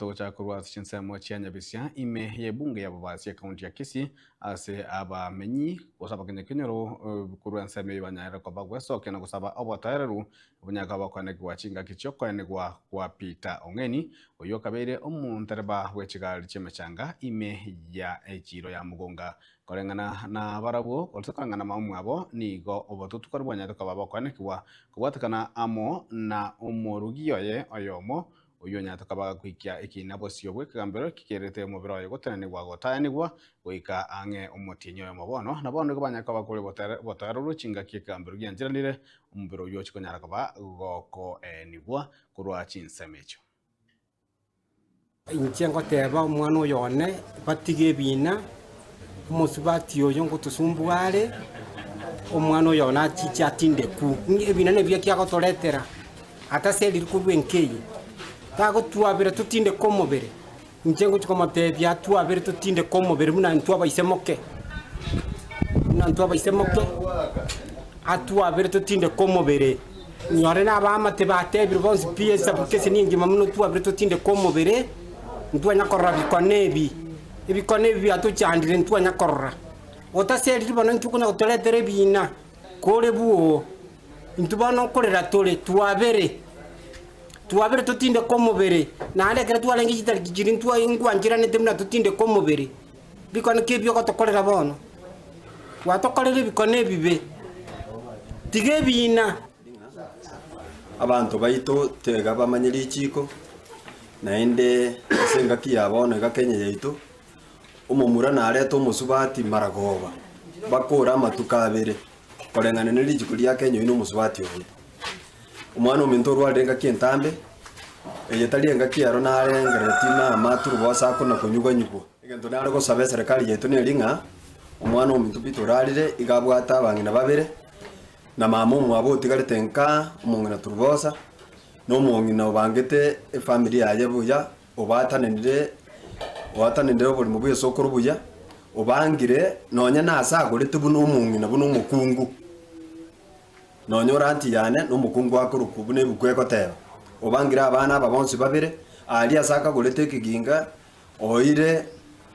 Togochaka korwa ase chinsemo chia Nyabisia ime y'ebunge ya Bobasi ekaunti ya Kisii ase abamenyi gose abakenyakenyoro korwa ensemo eyio banyarire koba gwesokia na gosaba obotoereru bonyare koba bokoenekigwa chingaki chiokoenigwa kwa Peter Ong'eni oyio okabeire omontereba bwechigari chiemechanga ime ya echiro ya Mugunga Koreng'ana nabarabwo, gose koreng'ana namamwabo, nigo obotutukanu bwanyarete koba bokoenekigwa kobwatekana amo na omorugi oye oyomo, oyio onyarete koba gagoikia ekiina bosio bw'ekegambero ekikerete omobere oye gotenenigwa gotaenigwa goika ang'e omotienyi oyomo bono. Na bono nigo banyare koba bakore obotoereru chingaki ekegambero giancheranire, omobere oyio ochie konyara koba gokoenigwa korwa chinsemo echio. Inche ngoteba omwana oyo one, batige ebiina, omosubati oyo ngotosumbua are, omwana oyo one achiche atindeku. Ebiina nebi eki agotoretera, ataseriri korwa enka eye, tagotwabera totindeke omobere. Inche ngochia komotebia atwabere totindeke omobere buna intwe abaise moke, buna intwe abaise moke, atwabere totindeke omobere. Nyore na abaamate batebire bonsi pi esabu kese nengima buna otwabere totindeke omobere, ntwanya korora bikone ebi, ebikone ebi biatochandire ntwanya korora. Otaseriri bono intwe konya gotoretera ebiina, kore bwoo, intwe bono nkorera tore, twabere. Twabere totindeke omobere, naende ekero twarenge chitariki chiria ntwa nkwancheranete buna totindeke omobere, bikone ki ebi ogotokorera bono? Gwatokorire ebikone ebibe, tiga ebiina. Abanto baito tega bamanye richiiko, naende ase engaki ya bono iga Kenya yaito, omomura narete omosubati maragoba, bakore amatuko abere, koreng'ana ne richiiko ria Kenya oyio na omosubati oye. Omwana ominto orwarire engaki entambe, eye tari engaki ero narengereretie mama turubosa akona konyuganyugwa. Egento nare gosaba eserekari yaito neri ng'a, omwana ominto Peter orarire iga abwate abang'ina babere, na mama omwabo otigarete nka, omong'ina Turubosa, na omong'ina obangete efamiri yaye buya, obatanenire oatanenire oborimo bwa esokoro buya, obangire nonye na ase agorete buna omong'ina buna omokungu. Nonya ore anti yane nomokungu akorokwa buna ebuku egoteba, Obangire abana aba bonsi babere, aaria ase akagorete ekeginga, oire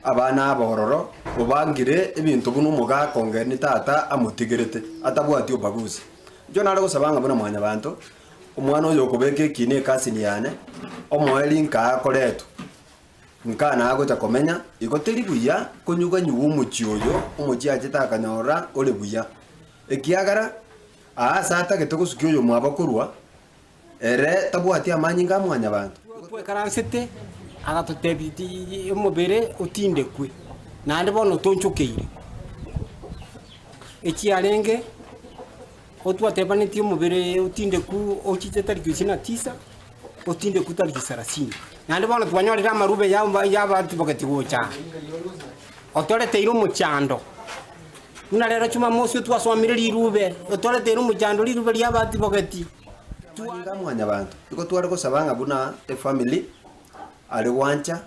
abana aba ororo, obangire ebinto buna omogaka ongeni tata amotigerete, atabwati obagusi. Inche nare gosaba ng'a buna mwanyabanto, omwana oyo okobeka ekiina ekasini yane, omoe rinka akoretwe, nka nagocha komenya, igo teri buya konyuganyugwa omochie oyo, omochie achete akanyora ore buya. Ekiagera aase atagete gosukia oyomwabo korwa, ere tabwati amanyinga a mwanyabanto. Twekaransete, agatotebia ti omobere otindekwe, naende bono otonchokeire. Echiarenge, otwatebanetie omobere otindekwe ochiche tariki isini na tisa, otindekwe tariki sarasini. Naende bono twanyorire amarube ya ya abanto bogeti gocha aa, otoreteire omochando. Buna rero Jumamosi otwasomire rirube, otoreteire omochando rirube ri'abanto bogeti. Amanyinga a mwanyabanto. Igo tware gosaba ng'a buna efamily are gwancha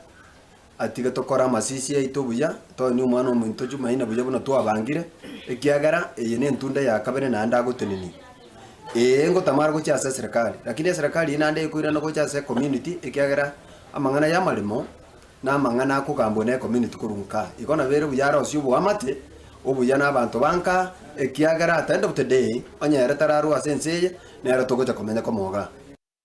atige tokore amasisi aito buya, toenie omwana ominto Jumaine buya buna twabangire, ekiagera eye ne entunda ya kabere naende agotenenia. Ee ngotamara gochia ase eserekari, lakini eserekari eyio naende ekoirana gocha ase ecommunity ekiagera amang'ana ya amaremo. Na amang'ana akogambwa ne community korwa nka. Igo nabo ere buya arosie oboamate obuya na abanto ba nka, ekiagera at the end of the day, onye ere tararwa ase ense eye, nere togocha komenya komoga.